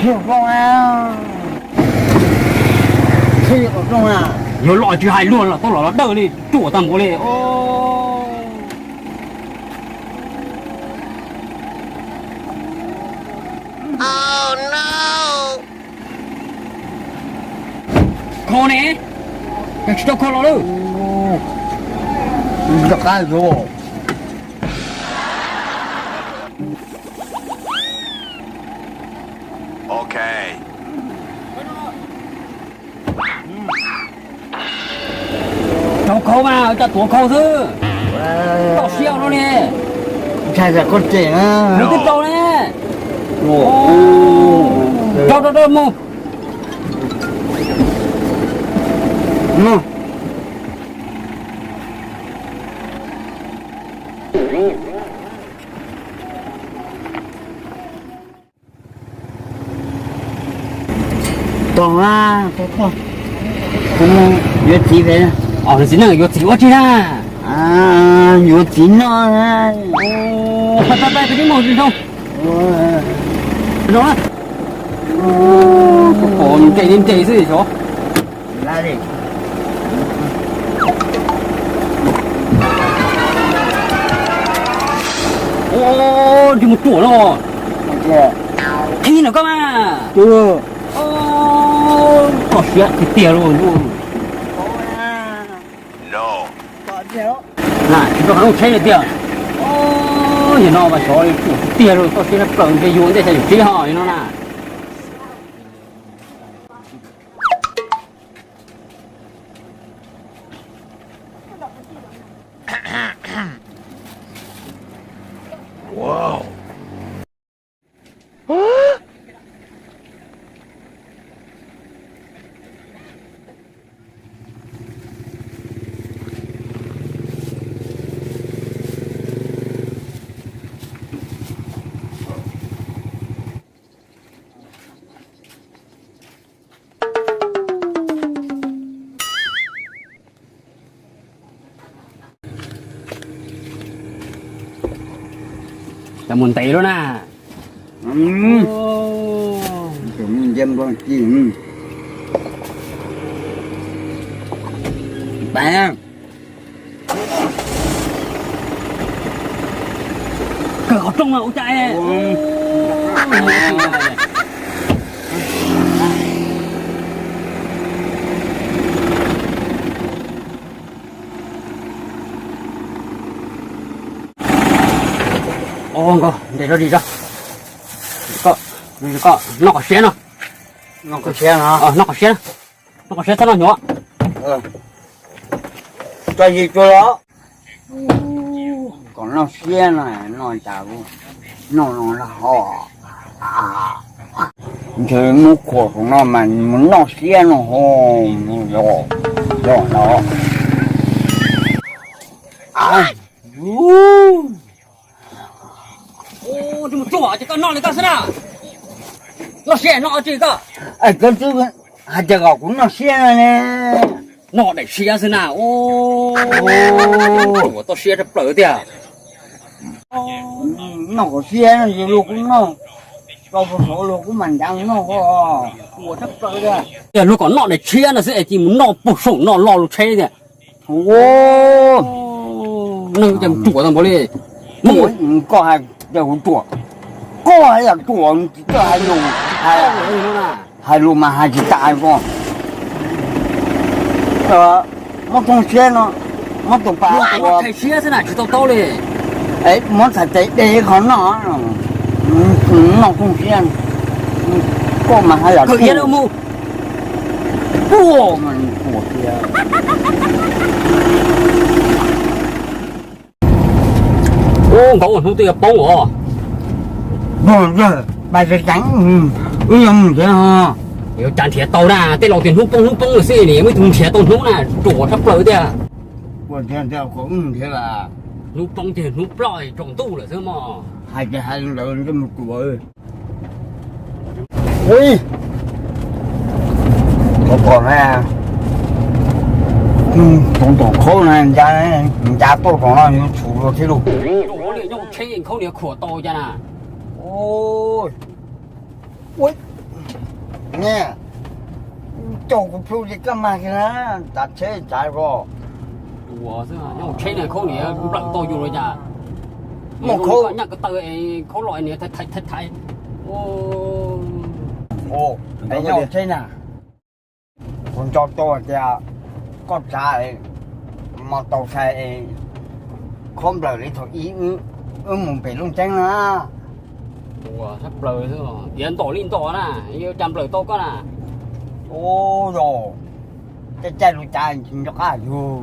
Thiab zoo a, thiab zoo a, yuav los tsis hais luag los tau los los dawj li ruam tag npaum li. Kho ne, koj tsis tau kho los lawm. Rov qab los. Ok. Rau khau mas, cas tuav khau xwb. Toj siab no ne. Ntshai tsam koj tsem na. Nws twb rau ne. Rau, rau, rau mus. Tog, tog, tog, kuv mus yuav txiv pem. Txiv neej yuav txiv ua tsi na? Yuav txiv noj. Pab, pab, pab, peb mus zoo. Zoo na. Pom nres li nres xwb xyov. Ua, ntsej muag ruam no. Qhib no koj mas. Koj siab tiag tiag lauj. Na, tsis tau qhov rooj tsheb li tiag. Yog no mas xyov li tiag tiag lauj, toj siab tshaj plaws ntshe yuav ntej xya yim tsib ho li no na. Cov mus ntev lawm na. Nce nplooj ci. Kawg qhov rooj ua cas. Nkauj, ntes rau ris tso. Koj, koj noj qos siab no. Noj qos siab no. Noj qos siab, noj qos siab txhob noj nyuam. Tso zis tsuag los. Kom noj siab no, noj cas noj no ho. Ntshe muab khuam saum no mas mus noj siab no ho. Yog, yog no. Ua, ntsej muag ruam ces koj noj li koj xwb na. Noj siab noj dab tsi koj? Koj twb hais tias kom kuv noj siab no ne. Noj daim siab xwb na. Ua, toj siab tshaj plaws tiag. Noj kom siab, luag kuj noj, tso puag saud luag kuj mam ncav noj. Ua tshaj plaws tiag. Luag kom noj daim tshiab no xwb es cia mus noj puag saum no lo lub tsheb tiag. Neeg cas ruam tag npaum li. Koj hais tias kuv ruam, koj hais tias ruam, koj hais lus, hais lus mas hais tsis tas koj. Muab thooj siab no, muab tus pas ua siab xwb na tsis tau taub li. Muab txhais tes de qhov noj, noj thooj siab, koj mas hais tias ruam. Ub, nkaus ua hnub twb yuav poob os. Wb yuav mus nrhiav, yuav cas nrhiav tau na, tej laus tias hnub poob hnub poob lawm xwb ne, muaj ib tug nrhiav tau hnub na, ruam tshaj plaws tiag. Hnub poob ces hnub ploj tsaus ntuj lawm xwb mog. Hais tias hais ntawd ntsej muag ruam. Ua, pom pom na, Tus tom khaub na, ncav tuaj tom no yuav tshum dua thiab lauj. Nyob tsheb khaub niag khuam tau cas na. Ua, niam, caum kuv plhu ces koj mag kiag na, tsav tsheb tsav ko. Ua, nyob tsheb niag khaub niag nplawm tau yus los cas. Muaj khaub nyaj ko taw es khaub los niag thaiv thaiv thaiv. Nyob tsheb na, kuv nco tau tias koj tsav mos taus sai khaub nplawm li thaum ub wb mus pem Looj Ceeb na. Ua, sab plaws, tiav ntom li ntom na, yuav cas nplawm tau koj na. Ua, yog caij caij lub cav tsis nco qab yug.